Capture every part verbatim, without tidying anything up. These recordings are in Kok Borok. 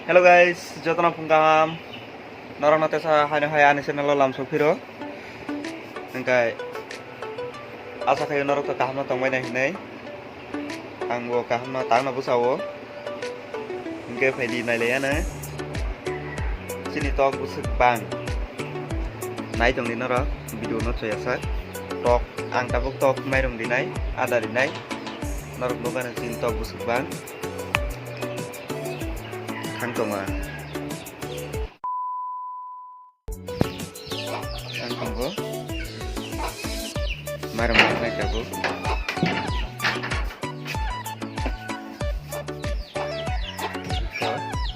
Hello guys, jotono phung kaham. Norokno tesa haino hai ani channel o lamsok phiro. Hingkai asa khayo norok to kaham no tongbai nai hinui. Ang bo kaham no tang no bwsao. Hingke phaidi nailai ano. Chini tok bwswk bang. Nai tongdi norok video no choyasak. Tok ang tabuk tok mairung dinai, ada dinai. Norok nukha no chini tok bwswk bang. Thang tongma. Ang tongo. Mairum nai tabuk.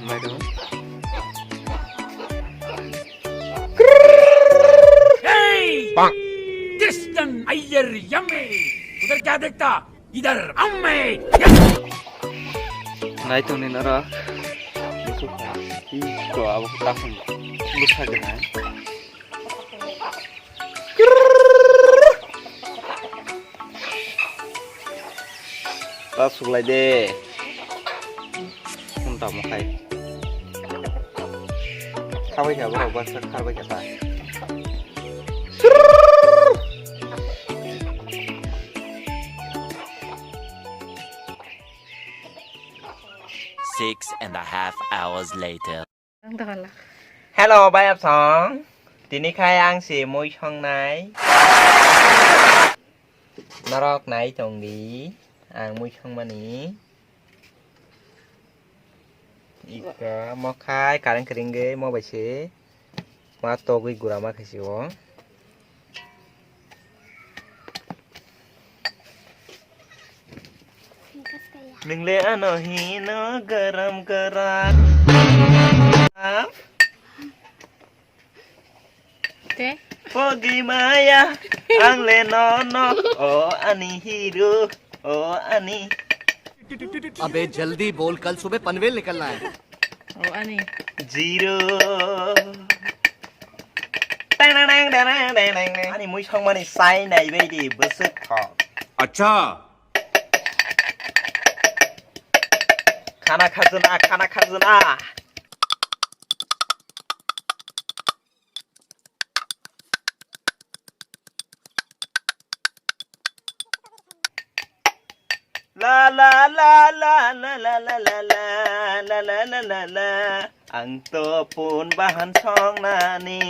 Mairum. Hey! Krishnan Iyer yummy! Udhar kya dekhta? Idhar amme! Nai tongni norok. Musuka. Iko abo khe takhum bwsa gwnang. Ta suklai de. Phone tamo khai. Khabai kha borok baksa kharbai kha ta. Six and a half hours later. Ang tongala. Hello, bayapsong. Tini khai ang si mui songnai. Norok nai tongdi. Ang mui songmani. Ika, mo khai kareng kringge, mo bai se. Ma togwi gura ma khaisi o. Nwngle ano hino garam garam. Te? Pogi maya, ang le no no, o ani hero, o ani. अबे जल्दी बोल, कल सुबह पनवेल निकलना है। O ani. Zero. Tang, tang, tang, tang, tang, tang, tang. Ani mui songmani sai nai bai di, bwswk thok. Acha. Khana khajana, khana khajana. La la la la la la la la la la la la la la. Ang to pun bahan songnani.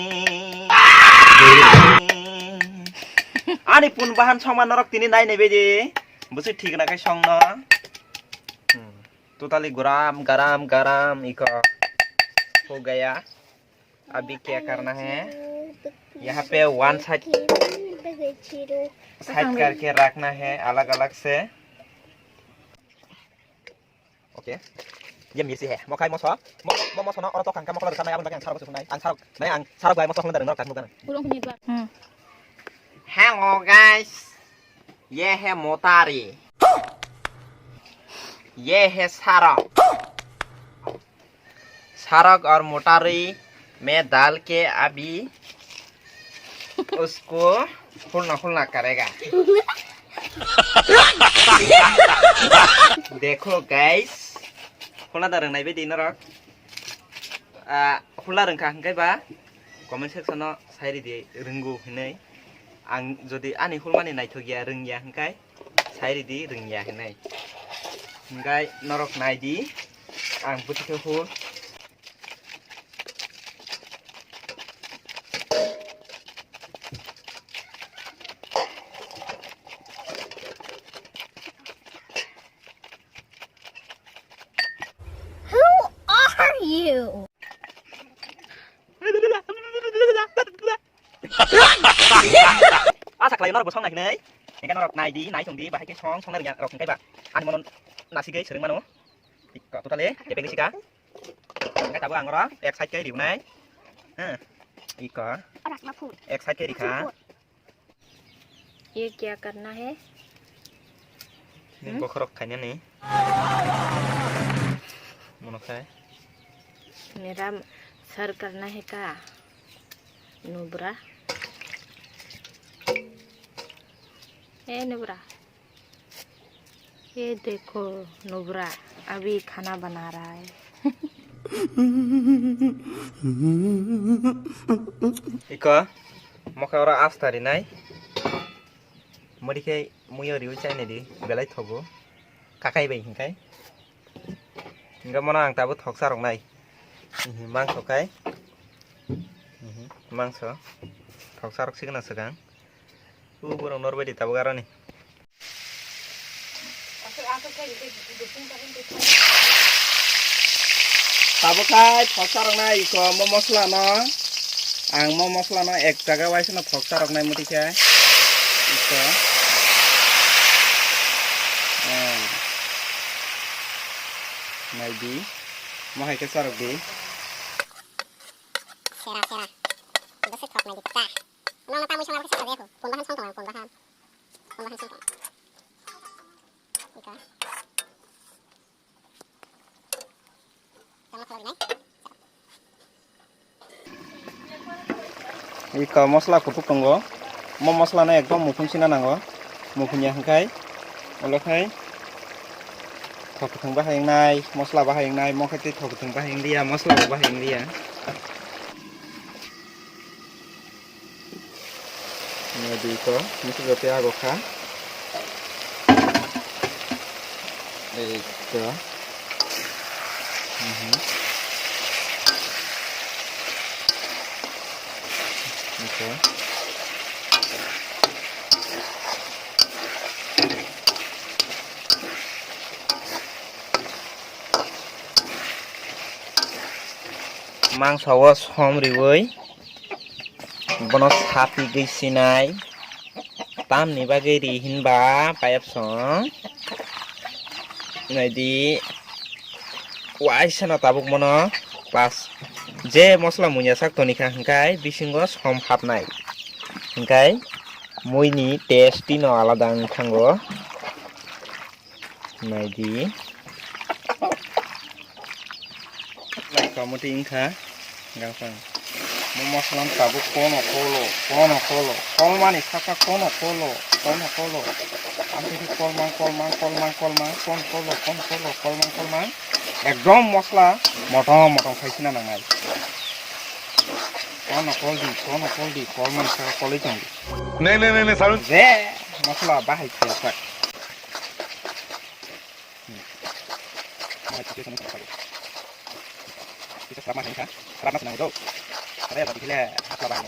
Ani pun bahan songma norok tini nai nai beji. Busi thik na kai songno. Hmm. Totally garam garam garam iko. Ho gaya. अभी क्या करना है? यहाँ पे one side, side करके रखना है, अलग अलग से। ओके, ये मिर्ची है, मोखाई मसो, मो मो मसो ना, और तो कंका मखला रखना है, अपन बाकी अंसार को सुनाई, अंसार, मैं अंसार गाय मसो सुंदर नरक तक मुगन। Hello guys, ये है मोटारी, ये है सारा। Sarok aur motarii mein dal ke abhi usko hulna hulna karega. Dekho guys, hulna da rwngnai bedi norok. Ah, hulna rwngkha hwnkhe ba comment section o sai ridi rwngo hinwi. Ang jodi ani hulmani naithok ya, rwngya hwnkhe, sai ridi rwngya hinwi. Hingkai norok naidi, ang bwtwi khe hur. Who are you? Asa khlai norok bo song nai hinwi. Hingke norok nai di, nai chong di, bahai khe song, song nai rok hingke ba. Ani mono nasigwi swrwng mano. Totally kepeng sika. Hingke tabuk ang oro ek side khe riwnai. Ha. Iko. Ek side khe rikha. ये क्या करना है? Ni bokhorok khainani. Mono khai. मेरा सर करना है का? नुब्रा। ए नुब्रा। ये देखो नुब्रा, अभी खाना बना रहा है। Iko, mokhe oro asta rinai. Mori khe muiyo riwi chainai di, belai thogo. Kakai bai hinkai. Hinga mono ang tabuk thoksa roknai. Mangso kai. Mangso. Thoksa rok signa swkang. U borok norbai di tabuk aroni. Tabuk khai thoksa roknai iko mo mosla no. Ang mo mosla no ek jaga waisa no thoksa roknai muti khe. Iko. Ah. Nai di. Mo hai khe charok di. Sera, sera. Bwswk thok nai di ta. Nono tamwi song arokhe sasa de pun bahan song tong, pun bahan. Pun bahan song tong. Ika. Tama kholok nai. Ika mosla kutuk tongo. Mo mosla no ekdom muphung sina nango. Muphung ya hwnkhe ulo khai thok kwthwng bahai wngnai, mosla bahai wngnai, mo khe tei thok kwthwng bahai wngliya, mosla bo bahai wngliya. Nadi ko, nisi jote ago kha. Ei to. Mhm. Ito. Mangsa o som riwi bono sapigwi sinai. Tamni bagwi ri hinba payapsong naidi waisa no tabuk bono pas je mosla muya sak tonikha hwnkhe bisingo som hapnai hwnkhe muini testi no alada wng thango. Naidi. Nai kamuti wngkha. Gangsang. Mo mosla no tabuk kono kolo, kono kolo. Kolmani saka kono kolo, kono kolo. Amtwi kolmang, kolmang, kolmang, kolmang, kon kolo, kon kolo, kolmang, kolmang. Ekdom mosla motom motom khaisina nangnai. Kono koldi, kono koldi, kolmani saka kolwi tongdi. Nei, nei, nei, nei, Sarun. Je mosla bahai khe sak. Hmm. Mai pake sama sama. Kita sama sama. Sama sama itu. Saya lagi gila. Apa bang?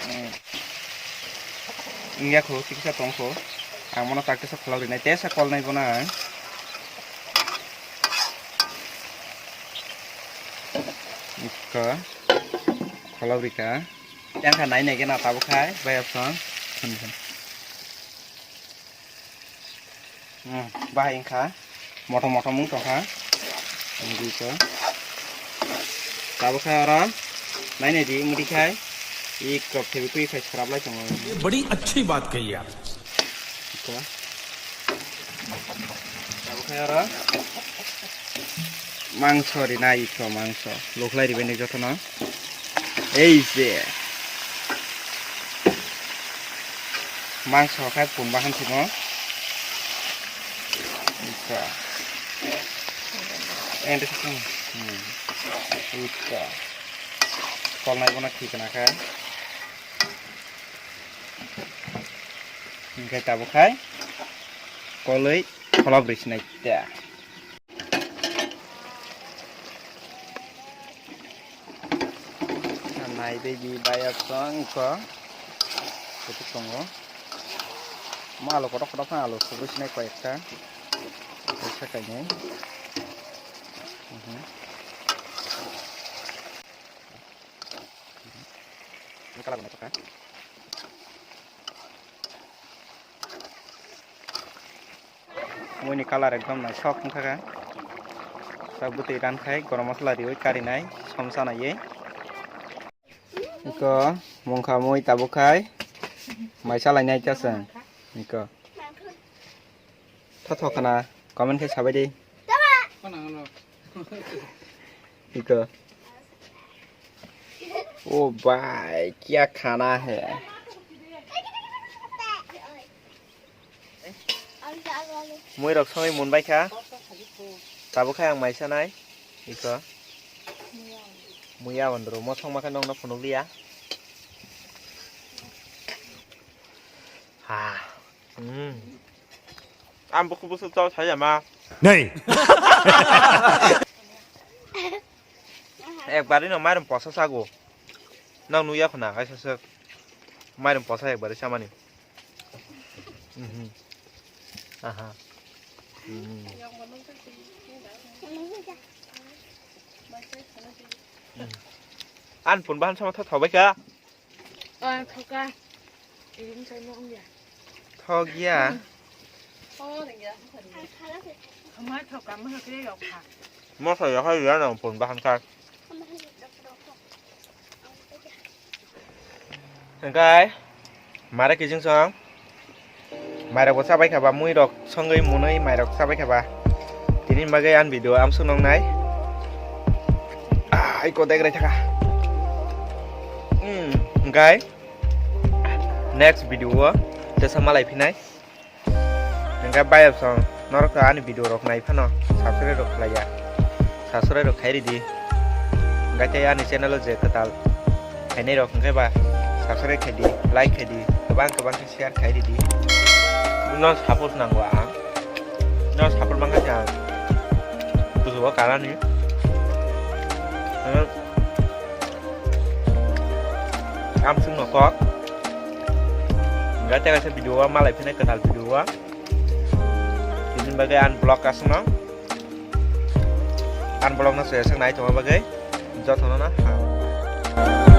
Hmm. Iya ko, tiksa tongko. Ang mono tak tesa kholok rinai, tesa kol nai bona. Ikka. Kholok rika. Yang ka nai nai ke na tabo khai, bayar sang. Hmm, bahai wngkha. Motom motom wng tongkha. Wngdi ko. Tabuk khe oro nainai di wngdi khai. Iko Fevikwik khai srap lai tongo. ये बड़ी अच्छी बात कही आप। Iko. Tabuk khe oro mangso rinai iko mangso. Lukhlai ribai ni jotono. Ei je. Mangso khai pun bahan simo. Ika. Ende simo. Hmm. Ika. Kolnai bono thikna khai. Hingke tabuk khai. Koloi kholop risinai ta. Nai baby bayar song ko. Kutuk tongo. Ma alu kotok kotok khan alu subui sinai koi ekta. Kaisa kainai. Mhm. Ini kalar banai tokha. Muini colour ekdom naisok wngkha khe. Sak bwtwi rankhai, gorom masala riwi karinai, som sanaiwi. Iko mungkha mui tabuk khai, mai salainai khe chwng. Iko. Tha thok khna, comment khai sabai di. Iko. O bhai, kya khana hai? Mui rok songwi mun bai kha. Tabuk khe ang mai sanai, iko. Muya ondro, mosong ma khe nokno phunukliya. Ha. Hmm. Ang buku busu chao saya ma. Nei. Ekbari no mairum posa sago. Nang nuya khuna, kaisa sek. Mairum posa ekbari samani. Mhm. Aha. Mhm. Mhm. An pun bahan sama tho thobai kha. Oh, thoka. Iring sai mo ongya. Thok ya. Oh, ringya. Ama thoka mo kre yok kha. Mo sa ya ha ya nang pun bahan kha. Hingkai, mare kijing song. Mairok bo chabai kha ba, mui rok songwi munui mairok chabai kha ba. Tini bagwi ani video amsuk nong nai. Ah, iko degrai thaka. Hmm, hingkai, next video o tesa malai phinai. Hingke bayap song, norok to ani video rok nai phano subscribe rok khlai ya. Subscribe rok khai ridi. Hingke tei ani channel o je kwtal khainai rok hingke ba subscribe khai di, like khai di, kwbang kwbang khe share khai ridi. No support nango ang. No support mangkha ang. Kuchugo kanani. Amswk no kok. Hingke tei kaisa video o malai phino kwtal video o. Tini bagwi ang vlog kasno. Ang vlog no suggestion nai tongma bagwi jotono no ham.